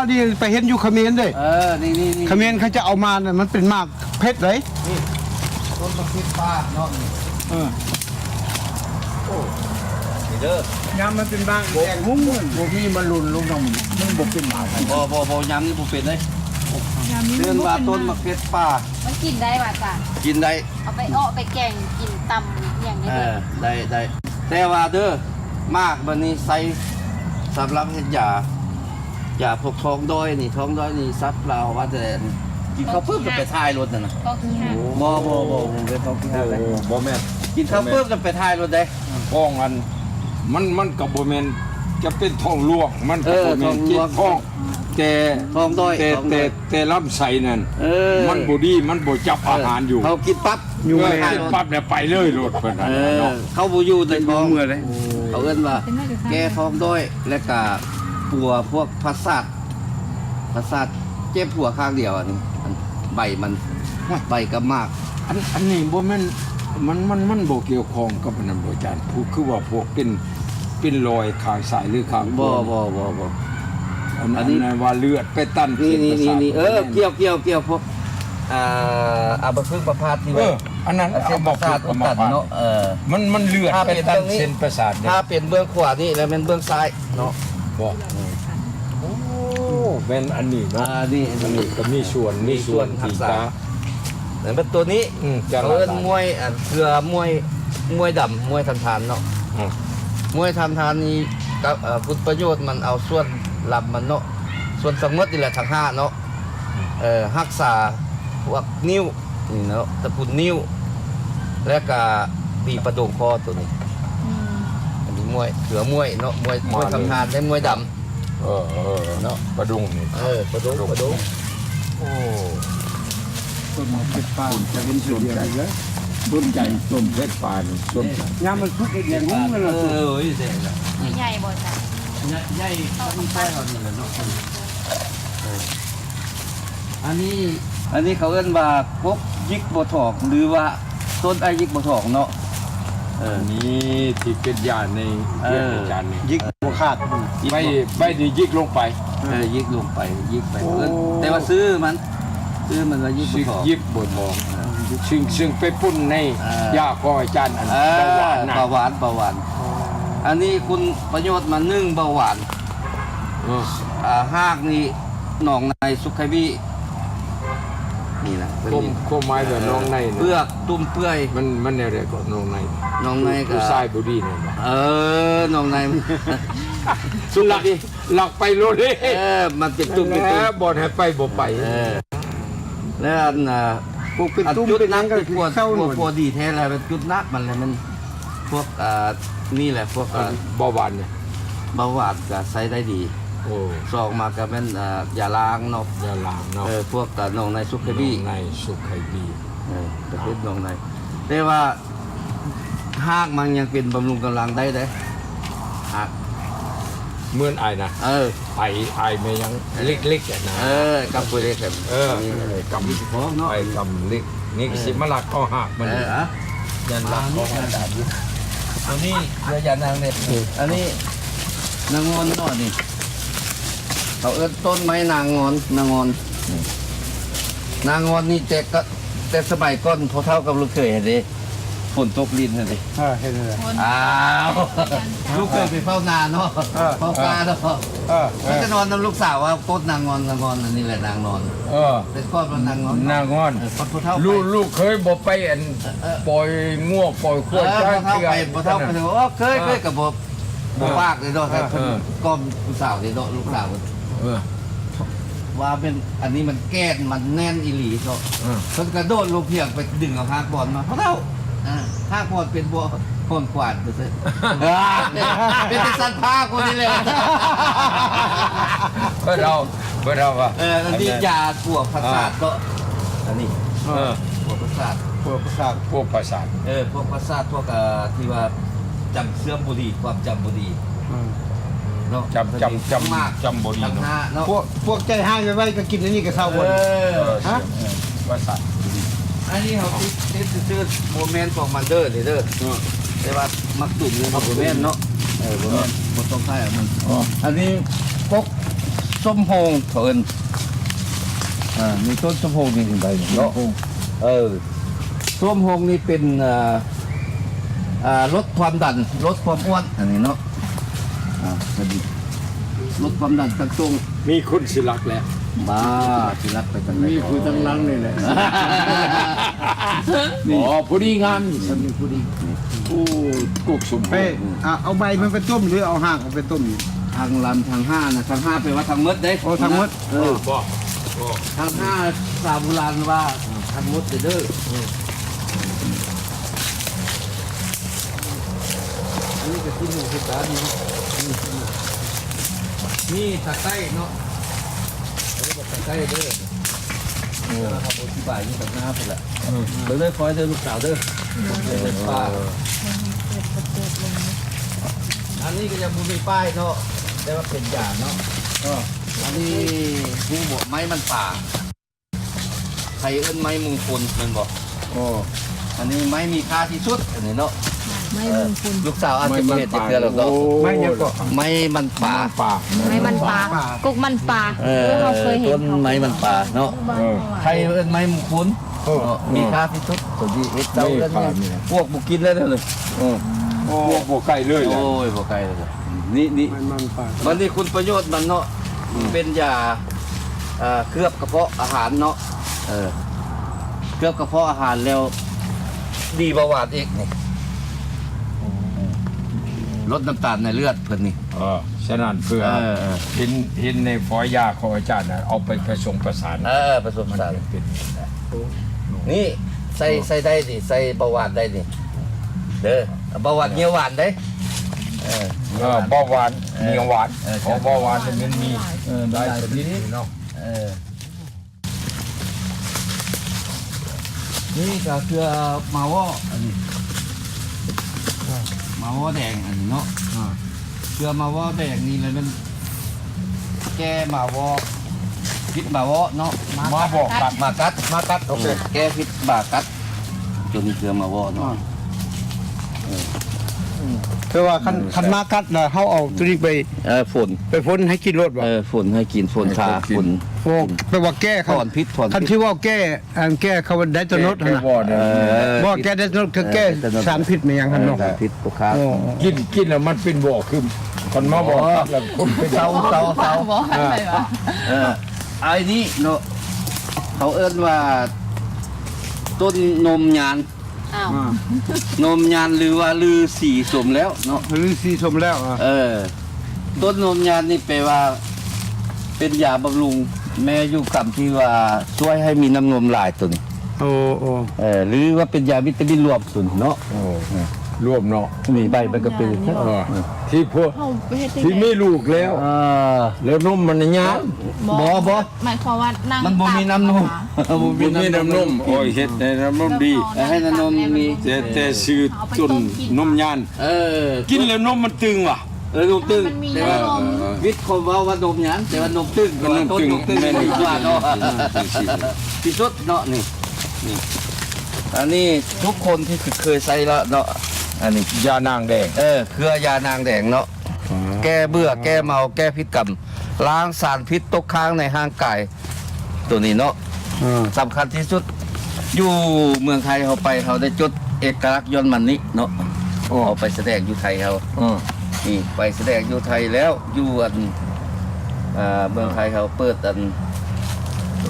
ນີ້ໄປເຫັນຢູ່ຂະເໝນເດ້. ເອີ ນີ້ໆໆ ຂະເໝນເຂົາຈະເອົາມານັ້ນ ມັນເປັນໝາກເຜັດເດ້. ນີ້ ຕົ້ນໝາກເຜັດປ່າເນາະ. ເອີ ໂອ້ ນີ້ເດີ ຍາມມັນເປັນໝາກ ບໍ່ ແດງຮຸ່ງ ບໍ່ມີມັນຫຼົ່ນລົງນຳ ມັນບໍ່ເປັນໝາກ. ບໍ່ ບໍ່ ບໍ່ ຍາມນີ້ບໍ່ເປັນເດ້. ຍາມນີ້ ເອີ້ນວ່າຕົ້ນໝາກເຜັດປ່າ. ມັນກິນໄດ້ຫວາ? ກິນໄດ້. ເອົາໄປເອາະໄປແກງກິນຕຳຫຍັງໄດ້. ເອີ ໄດ້ ໄດ້ ແຕ່ວ່າເດີ ໝາກມັນນີ້ໃຊ້ສຳລັບເຮັດຢາ ຢາພວກທ້ອງດ້ອຍນີ້ ທ້ອງດ້ອຍນີ້ສັບລາວວ່າແຕ່ ກິນເຂົ້າປຶບແລ້ວໄປຖ່າຍລົດຫັ້ນນະ. ທ້ອງຂີ້ຫັກ. ບໍ່ ບໍ່ ບໍ່ ບໍ່ແມ່ນທ້ອງຂີ້ຫັກເດ້. ເອີ ບໍ່ແມ່ນ ກິນເຂົ້າປຶບແລ້ວໄປຖ່າຍລົດເດ້. ທ້ອງອັນ ມັນ ມັນກໍບໍ່ແມ່ນຈະເປັນທ້ອງຫຼວງ ມັນກໍບໍ່ແມ່ນ ເອີ ເຈັບທ້ອງ ແຕ່ ທ້ອງດ້ອຍ ແຕ່ ແຕ່ ແຕ່ລຳໄສ້ນັ້ນ ເອີ ມັນບໍ່ດີ ມັນບໍ່ຈັບອາຫານຢູ່ ເອີ ເຂົາກິນປັບ ເອີ ກິນປັບແລ້ວໄປເລີຍໂລດເພິ່ນ. ເອີ ເຂົາບໍ່ຢູ່ໃນທ້ອງ ເຂົາເອີ້ນວ່າແກ້ທ້ອງດ້ອຍ ແລະກະປົວພວກປະສາດ ປະສາດເຈັບຫົວຂ້າງດຽວ. ອັນນີ້ ອັນໃບມັນ ໃບກັບໝາກ. ອັນ ອັນນີ້ບໍ່ແມ່ນ ມັນ ມັນ ມັນບໍ່ກ່ຽວຂ້ອງກັບອັນນັ້ນບໍ່ອາຈານ? ຜູ້ ຄືວ່າພວກເປັນ ເປັນລອຍຂ້າງຊ້າຍ ຫຼື ຂ້າງຂວາ? ບໍ່ ບໍ່ ບໍ່ ບໍ່. ອັນ ອັນນີ້ ອັນນັ້ນວ່າເລືອດໄປຕັນເສັ້ນປະສາດ. ນີ້ ນີ້ ນີ້ ເອີ ກ່ຽວ ກ່ຽວ ກ່ຽວ ພວກ ອ່າ ອາມະພຶກມະພາດທີ່ວ່າ ເອີ ອັນນັ້ນ ເສັ້ນປະສາດອຸດຕັນເນາະ. ເອີ ມັນ ມັນເລືອດໄປຕັນເສັ້ນປະສາດເດ້. ຖ້າເປັນເບື້ອງຂວານີ້ ແລ້ວແມ່ນເບື້ອງຊ້າຍເນາະ. ບໍ່ ໂອ້ ແມ່ນອັນນີ້ເນາະ. ອ່າ ນີ້ ອັນນີ້ກໍມີສ່ວນ ມີສ່ວນທີ່ຈະ ແລ້ວມັນຕົວນີ້ ອືມ ເຂົາເອີ້ນມວຍ ອັນ ເຄືອມວຍ ມວຍດຳ ມວຍທຳທານເນາະ. ອືມ ມວຍທຳທານນີ້ກັບ ເອີ ຄຸນປະໂຫຍດມັນເອົາສ່ວນລຳມັນເນາະ ສ່ວນທັງໝົດນີ້ແຫຼະ ທັງຫ້າເນາະ. ເອີ ຮັກສາພວກນິ້ວນີ້ເນາະ ຕະກຸນນິ້ວ ແລະກະມີປະດົງຄໍຕົວນີ້. ອືມ ອັນນີ້ມວຍ ເຄືອມວຍເນາະ ມວຍ ມວຍທຳທານ ແລະມວຍດຳ. ເອີ ເອີ ເນາະ ປະດົງນີ້. ເອີ ປະດົງ ປະດົງ. ໂອ້ ຕົ້ນເຜັດປ່າ ຈະເຫັນສ່ວນໃຫຍ່ເລີຍ ສົນໃຈຕົ້ນເຜັດປ່ານີ້ ສົນໃຈ. ຍາມມັນສຸກເຮັດຫຍັງຮູ້ມັນລະ. ເອີ ໃຫຍ່ບໍ່ຈະ ໃຫຍ່ ໃຫຍ່ ເຂົາມີຊອຍເຮົານີ້ແຫຼະເນາະ. ເອີ ອັນນີ້ ອັນນີ້ເຂົາເອີ້ນວ່າກົກຢິກບໍ່ຖອກ ຫຼືວ່າ ຕົ້ນອ້າຍຢິກບໍ່ຖອກເນາະ. ເອີ ອັນນີ້ທີ່ເປັນຢາໃນວຽກອາຈານນີ້ ຍິກບໍ່ຂາດ ໃບ ໃບນີ້ຢິກລົງໄປ. ເອີ ຢິກລົງໄປ ຢິກໄປ. ໂອ້ ເອີ້ນ ແຕ່ວ່າຊື່ມັນ ຊື່ມັນວ່າຢິກບໍ່ຖອກ ຍິກບໍ່ຖອກ. ເອີ ຊຶ່ງ ຊຶ່ງໄປປົນໃນ ເອີ ຢາຂອງອາຈານ ອັນ ເອີ ເບົາຫວານນະ ເບົາຫວານ ເບົາຫວານ. ອັນນີ້ຄຸນປະໂຫຍດມາ ໜຶ່ງ ເບົາຫວານ. ເອີ ອ່າ ຮາກນີ້ ໜອງໃນ ສຸກໄຄບີ ນີ້ນະ. ຄວາມ ຄວາມໝາຍແບບໜອງໃນນະ ເປືອກ ຕຸ້ມເປື່ອຍ. ມັນ ມັນແນວໃດກໍໜອງໃນ? ໜອງໃນກໍ ຜູ້ຊາຍບໍ່ດີແມ່ນບໍ່? ເອີ ໜອງໃນ ສຸກໄຄບີ ລັກໄປໂລດເດ້. ເອີ ມັນເປັນຕຸ້ມເປັນຕຸ່ມ ແລ້ວບ່ອນໃຫ້ໄປບໍ່ໄປ. ເອີ ແລ້ວອັນ ອ່າ ພວກເປັນຕຸ່ມເປັນຫຍັງກໍຄືເຊົາໂລດ. ພວກ ພວກດີແທ້ແລ້ວ ຈຸດໜັກມັນແຫຼະ ມັນ ພວກ ອ່າ ນີ້ແຫຼະ ພວກ ອ່າ ເບົາຫວານນີ້ ເບົາຫວານກໍໃຊ້ໄດ້ດີ. ໂອ້ ສອງມາກໍແມ່ນ ອ່າ ຢາລ້າງເນາະ ຢາລ້າງເນາະ. ເອີ ພວກ ອ່າ ໜອງໃນ ສຸກໄຄບີ ໜອງໃນ ສຸກໄຄບີ. ເອີ ປະເພດໜອງໃນ ແຕ່ວ່າຮາກມັນຍັງເປັນບຳລຸງກຳລັງໄດ້ເດ້ ຮາກ. ເໝືອນອ້າຍນະ ເອີ ໄປອ້າຍແມ່ນຫຍັງ ເອີ ເລັກໆ ນະ. ເອີ ກຳປວຍເລັກ ເອີ ກຳ ໄປກຳເລັກ ນີ້ຊິມາລັກເອົາຮາກມັນ. ເອີ ຍັນລັກເອົາຮາກ. ຕົວນີ້ເຄືອຢານາງເລັບ. ອັນນີ້ນາງອນເນາະ ນີ້ເຂົາເອີ້ນຕົ້ນໄມ້ນາງອນ ນາງອນ. ນາງອນນີ້ແຕ່ກະ ແຕ່ສະໄໝກ່ອນພໍ່ເຖົ້າກັບລູກເຂີຍຫັ້ນເດ້ ຝົນຕົກລິນຫັ້ນເດ້. ເອີ ເຫັນແລ້ວ. ອ້າວ ລູກເຂີຍໄປເຝົ້ານາເນາະ ເຝົ້າກາເນາະ. ເອີ ເພິ່ນກໍນອນນຳລູກສາວວ່າກົດນາງອນ ນາງອນ ອັນນີ້ແຫຼະນາງນອນ. ເອີ ແຕ່ກ່ອນວ່ານາງອນ ນາງອນ. ເອີ ພໍ່ເຖົ້າ ລູກ ລູກເຂີຍບໍ່ໄປອັນ ເອີ ປ່ອຍງົວປ່ອຍຄວາຍຈັກເທື່ອ. ພໍ່ເຖົ້າໄປ ພໍ່ເຖົ້າໄປ ເອີ ເຂີຍ ເຂີຍກໍບໍ່ ບໍ່ປາກເດ້ເນາະ ແຕ່ເພິ່ນ ເອີ ກ້ອມຜູ້ສາວເດ້ເນາະ ລູກສາວ. ເອີ ວ່າແມ່ນອັນນີ້ມັນແກ່ນມັນແໜ້ນອີ່ຫຼີເນາະ. ເອີ ເພິ່ນກະໂດດລົງພຽງໄປດຶງເອົາຮາກບອນມາ. ພໍ່ເຖົ້າ ຮາກບອນເປັນບໍ່ ຄອນຂວານເດີ ເປັນແຕ່ສັດພາກຄົນນີ້ແຫຼະ. ເພິ່ນເອົາ ເພິ່ນເອົາວ່າ ເອີ ອັນນີ້ຢາປົວປະສາດເນາະ. ອັນນີ້ ເອີ ປົວປະສາດ ປົວປະສາດ ປົວປະສາດ. ເອີ ພວກປະສາດ ພວກ ເອີ ທີ່ວ່າ ຈຳເຊື່ອມບໍ່ດີ ຄວາມຈຳບໍ່ດີ ອືມ ເນາະ. ຈຳ ຈຳ ຈຳ ຈຳບໍ່ດີເນາະ. ພວກ ພວກໃຈຮ້າຍໄວໆກໍກິນອັນນີ້ກໍເຊົາ. ເອີ ເອີ ປະສາດບໍ່ດີ. ອັນນີ້ເຮົາຕິດ ຕິດຊື່ໆ ບໍ່ແມ່ນຂອງມັນເດີ ນີ້ເດີ. ເອີ ແຕ່ວ່າໝາກຕຸ່ມນີ້ມັນບໍ່ແມ່ນເນາະ. ເອີ ບໍ່ແມ່ນ ບໍ່ຕ້ອງໃຊ້ມັນ. ອໍ ອັນນີ້ກົກ ສົ້ມໂຮງ ເຂົາເອີ້ນ ອ່າ ມີຕົ້ນສົ້ມໂຮງນີ້ໄດ້ເນາະ. ເອີ ສົ້ມໂຮງນີ້ເປັນ ອ່າ ອ່າ ລົດຄວາມດັນ ລົດຄວາມອ້ວນ ອັນນີ້ເນາະ. ອ່າ ລດຄວາມດັນຕັ້ງຕົງ. ມີຄົນຊິລັກແລ້ວ. ບ້າ ຊິລັກໄປທາງໃດ? ມີຜູ້ທາງຫຼັງນີ້ແຫຼະ. ອໍ ພໍດີງາມ ນີ້ສ່ຳນີ້ພໍດີ. ໂອ້ ກົກສົມບູນ. ເອົາໃບມັນໄປຕົ້ມ ຫຼືເອົາຮາກມັນໄປຕົ້ມ? ທາງລຳທາງຫ້ານະ. ທາງຫ້າແປວ່າທັງໝົດເດ້. ໂອ້ ທັງໝົດ. ເອີ ບໍ່ ທາງຫ້າ ສາວໂບລານວ່າທັງໝົດເດີ. ອັນນີ້ກໍຊິໝູເຮັດບາດນີ້ເນາະ. ນີ້ຕາໄຕ້ເນາະ. ເອີ ຕາໄຕ້ເດີ. ເອີ ເຮົາອະທິບາຍຢູ່ທາງໜ້າພຸ້ນລະ. ເອີ ເບິ່ງເດີ ຄອຍເດີ ລູກສາວເດີ. ເອີ ເປັນປ່າ. ອັນນີ້ກໍຍັງບໍ່ມີປ້າຍເນາະ ແຕ່ວ່າເປັນຢາເນາະ. ເອີ ອັນນີ້ຮູ້ບໍ່ ໄມ້ມັນປາ. ໃຜເອີ້ນໄມ້ມຸງຄຸນແມ່ນບໍ່? ໂອ້ ອັນນີ້ໄມ້ມີຄ່າທີ່ສຸດ ອັນນີ້ເນາະ. ໄມ້ມຸງຄຸນ. ເອີ ລູກສາວອາດຈະບໍ່ເຫັນຈັກເທື່ອແລ້ວກໍ. ໂອ້ ໄມ້ຫຍັງກໍ? ໄມ້ມັນປາ. ມັນປາ. ໄມ້ມັນປາ. ກົກມັນປາ. ເອີ ເຮົາເຄີຍເຫັນ ຕົ້ນໄມ້ມັນປາເນາະ. ເອີ ໃຜເອີ້ນໄມ້ມຸງຄຸນ. ເອີ ມີຄ່າທີ່ສຸດ ຕົວທີ່ເຮັດເຕົາເຮືອນ ພວກບໍ່ກິນແລ້ວເລີຍ. ເອີ ພວກບໍ່ໃກ້ເລີຍ. ໂອ້ຍ ບໍ່ໃກ້ເລີຍ. ນີ້ ນີ້ ມັນປາ. ບັດນີ້ຄຸນປະໂຫຍດມັນເນາະ ເປັນຢາ ເອີ ເຄືອບກະເພາະອາຫານເນາະ. ເອີ ເຄືອບກະເພາະອາຫານແລ້ວ ດີເບົາຫວານອີກນີ້. ລົດນ້ຳຕານໃນເລືອດເພິ່ນນີ້. ເອີ ສະນັ້ນເພື່ອ ເອີ ເອີ ເຫັນ ເຫັນໃນຟອຍຢາຂອງອາຈານນະ ເອົາໄປປະສົມປະສານ. ເອີ ປະສົມປະສານ ເປັນ ນີ້ ໃສ່ ເອີ ໃສ່ໄດ້ນີ້ ໃສ່ເບົາຫວານໄດ້ນີ້ເດີ. ເບົາຫວານ ເອີ ເຫຍື້ອຫວານເດ້. ເອີ ເອີ ເບົາຫວານ ເອີ ເຫຍື້ອຫວານ. ເອີ ຂອງເບົາຫວານນີ້ມັນມີ ເອີ ຫຼາຍຊະນິດເນາະ. ເອີ ນີ້ກໍເຄືອມາວໍ້ ອັນນີ້ ມາວໍ້ແດງ ອັນນີ້ເນາະ. ເຄືອມາວໍ້ແດງນີ້ລະແມ່ນແກ້ມາວໍ້ ພິດມາວໍ້ເນາະ. ມາວໍ້ກັດ ມາກັດ ມາກັດ. ໂອເຄ ແກ້ພິດມາກັດ. ຕົວນີ້ເຄືອມາວໍ້ເນາະ. ເອີ ຄືວ່າຄັນ ຄັນມາກັດລະເຮົາເອົາຕົວນີ້ໄປ ເອີ ຝົນ ໄປຝົນໃຫ້ກິນໂລດບໍ່? ເອີ ຝົນໃຫ້ກິນ ຝົນທາ ຝົນ. ໂອ້ ແປວ່າແກ້ ຖອນພິດ ຖອນພິດ. ຄັນຊິເວົ້າແກ້ ອັນແກ້ເຂົາໄດໂຕໂນດຫັ້ນນະ. ເອີ ບໍ່ ແກ້ໄດໂຕໂນດຄືແກ້ສານພິດແມ່ນຫຍັງຫັ້ນເນາະ. ເອີ ສານພິດຕົກຄ້າງ. ໂອ້ ກິນ ກິນແລ້ວມັນເປັນບໍ່? ຄືຄັນມາບໍ່ ເອີ ແລ້ວຄົນເປັນ ເຊົາ ເຊົາ ເຊົາ. ເອີ ອັນນີ້ເນາະ ເຂົາເອີ້ນວ່າຕົ້ນນົມຍານ. ອ້າວ ນົມຍານ ຫຼືວ່າລືສີສົມແລ້ວເນາະ. ລືສີສົມແລ້ວ. ເອີ ຕົ້ນນົມຍານນີ້ແປວ່າເປັນຢາບຳລຸງ ແມ່ຢູ່ກຳທີ່ວ່າຊ່ວຍໃຫ້ມີນ້ຳນົມຫຼາຍຕົວນີ້. ໂອ້ ໂອ້ ເອີ ຫຼືວ່າເປັນຢາວິຕາມິນລວມຕົວນີ້ເນາະ. ໂອ້ ລວມເນາະ. ນີ້ໃບມັນກໍເປັນ ເອີ ທີ່ພວກທີ່ມີລູກແລ້ວ ເອີ ແລ້ວນົມມັນຍານ. ບໍ່ ບໍ່ ໝາຍຄວາມວ່ານັ່ງ ມັນບໍ່ມີນ້ຳນົມ ບໍ່ມີນ້ຳນົມ. ໂອ້ຍ ເຮັດໃຫ້ນ້ຳນົມດີ ໃຫ້ນ້ຳນົມມີ. ແຕ່ ແຕ່ຊື່ຕົ້ນນົມຍານ. ເອີ ກິນແລ້ວນົມມັນຕຶງຫວາ? ເອີ ນົມຕຶງ. ແຕ່ວ່າວິດຄວາມເວົ້າວ່ານົມຍານ ແຕ່ວ່ານົມຕຶງ ເພາະວ່າຕົ້ນນົມຕຶງ ແມ່ນ ກວ່າເນາະ ທີ່ສຸດເນາະ. ນີ້ ນີ້ ອັນນີ້ທຸກຄົນທີ່ເຄີຍໃຊ້ແລ້ວເນາະ. ອັນນີ້ຢານາງແດງ. ເອີ ເຄືອຢານາງແດງເນາະ. ແກ້ເບື່ອ ແກ້ເມົາ ແກ້ພິດກຳ ລ້າງສານພິດຕົກຄ້າງໃນຮ່າງກາຍ ໂຕນີ້ເນາະ. ເອີ ສຳຄັນທີ່ສຸດ ຢູ່ເມືອງໄທເຮົາໄປ ເຮົາໄດ້ຈົດເອກະລັກຍ້ອນມັນນີ້ເນາະ. ເຮົາໄປສະແດງຢູ່ໄທເຮົາ. ເອີ ນີ້ໄປສະແດງຢູ່ໄທແລ້ວ ຢູ່ອັນ ເອີ ເມືອງໄທເຮົາເປີດອັນ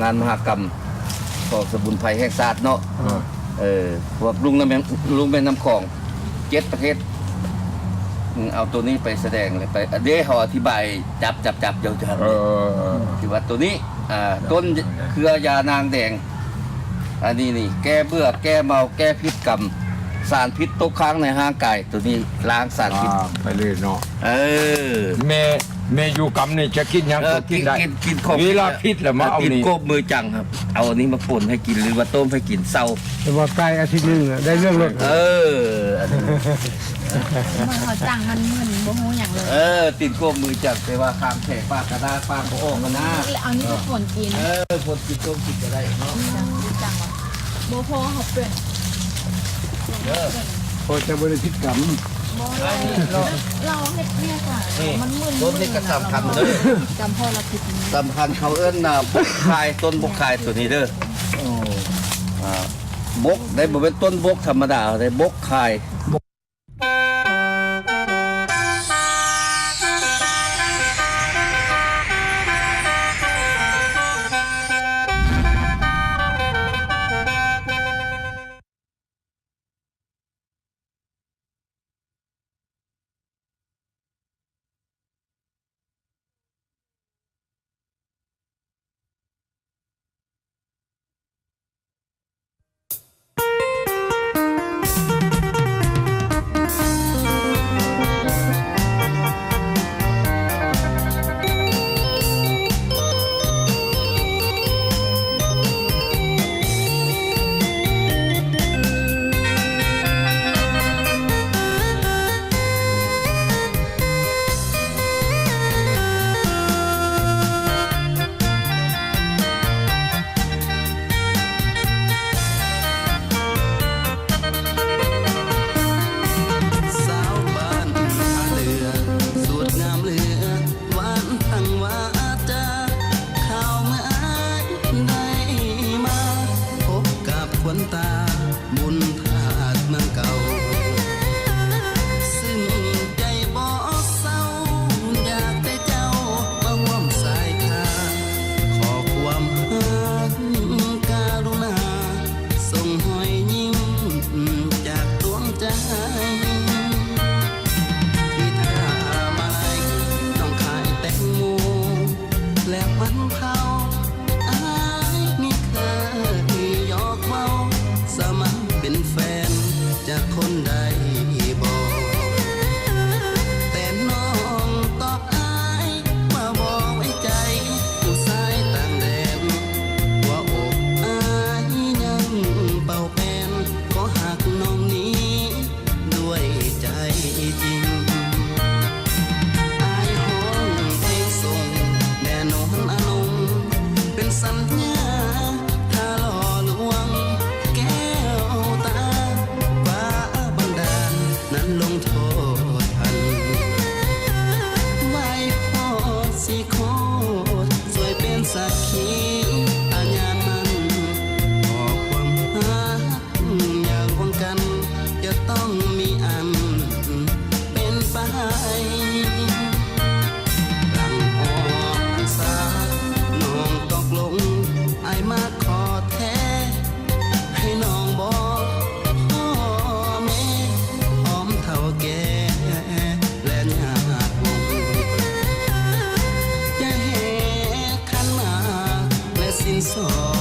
ງານມະຫະກຳ ຂອງສະໝຸນໄພແຫ່ງຊາດເນາະ. ເອີ ເອີ ພວກລຸງນ້ຳແມ່ ລຸງແມ່ນ້ຳຂອງເຈັດປະເທດ ເອົາໂຕນີ້ໄປສະແດງ ແລ້ວໄປ ເດ້ ເຮົາອະທິບາຍຈັບ ຈັບ ຈັບ ເຈົ້າ ເຈົ້າ ເອີ ທີ່ວ່າໂຕນີ້ ອ່າ ຕົ້ນເຄືອຢານາງແດງ ອັນນີ້ນີ້ ແກ້ເບື່ອ ແກ້ເມົາ ແກ້ພິດກຳ ສານພິດຕົກຄ້າງໃນຮ່າງກາຍ ໂຕນີ້ລ້າງສານພິດ ລ້າງໄປເລີຍເນາະ. ເອີ ແມ່ ແມ່ຢູ່ກຳນີ້ຈະກິນຫຍັງ ເອີ ກໍກິນໄດ້ ກິນ ກິນຂອງ ເວລາຜິດແລ້ວມາເອົານີ້ ຕີນໂກບມືຈັງ ເອົາອັນນີ້ມາປົນໃຫ້ກິນ ຫຼືວ່າຕົ້ມໃຫ້ກິນເຊົາ. ແຕ່ວ່າໄກ່ອາທິດໜຶ່ງໄດ້ເລື່ອງໂລດ. ເອີ ອັນນີ້ ເຮົາຈັງມັນມຶນບໍ່ຮູ້ຫຍັງເລີຍ. ເອີ ຕີນໂກບມືຈັງ ແຕ່ວ່າຄາງແຂງປາກກະດ້າ ປາກບໍ່ອອກຫັ້ນນາ. ເອົານີ້ໄປປົນກິນ ເອີ ປົນກິນ ຕົ້ມກິນກໍໄດ້ເນາະ. ບໍ່ພໍເຮົາເປັນ ເອີ ພໍຈະບໍ່ໄດ້ຜິດກຳ. ເຮົາເຮັດວຽກຫຼາຍ ນີ້ ມັນມຶນໆ ຕົ້ນນີ້ກໍສຳຄັນເດີ ຈຳເພາະລະຜິດ ສຳຄັນ ເຂົາເອີ້ນນາບົກຄາຍ ຕົ້ນບົກຄາຍໂຕນີ້ເດີ. ອ່າ ບົກໄດ້ ບໍ່ແມ່ນຕົ້ນບົກທຳມະດາເດ້ ບົກຄາຍ. ສາວບ້ານທ່າເຫຼືອ ສູດງາມເຫຼືອ ຫວານທັງວາຈາ ຂ່າວເມື່ອອາຍໄດ້ມາ ພົບກັບຄວັນຕາ ບຸນທາດເມືອງເກົ່າ ຊຶ້ງໃຈບໍ່ເຊົາ ຢາກແຕ່ເຈົ້າມາຮ່ວມສາຍທາງ ຂໍຄວາມຮັກກະລຸນາ ສົ່ງຮອຍຍິ້ມຈາກດວງໃຈ ທີ່ທ່າມາໄລ ນ້ອງຂາຍແຕງໂມ ແລະມັນເຜົາ ອ້າຍນີ້ເຄີຍຫຍອກເວົ້າ ສະໝັກເປັນແຟນຈັກຄົນໄດ້ບໍ່? ແຕ່ນ້ອງຕອບອ້າຍວ່າບໍ່ໄວ້ໃຈ ຜູ້ຊາຍຕ່າງແດນ ຫົວອົກອ້າຍຍັງເປົ່າແປນ ຂໍຮັກນ້ອງນີ້ ດ້ວຍໃຈຈິງ ອ້າຍຮ້ອງເພງສົ່ງ ແດ່ນອນອາລົມ ເປັນສັນຍາ ຖ້າຫຼໍ່ລວງແກ້ວຕາ ຟ້າບັນດານນັ້ນລົງໂທດທັນ ໄວ້ພໍຊິໂຄດ ຊ່ວຍເປັນສັກຂີພະຍານໝັ້ນ ຂໍຄວາມຮັກ ຢ່າລວງກັນ ຈະຕ້ອງມີອັນເປັນໄປ ຫຼັງອອກພັນສາ ນ້ອງຕົກລົງ ອ້າຍມາຂໍແທ້ ໃຫ້ນ້ອງບອກພໍ່ແມ່ ພ້ອມເຖົ້າແກ່ ແລະຍາດວົງ ຈະແຫ່ຂັນໝາກ ແລະສິນສອດ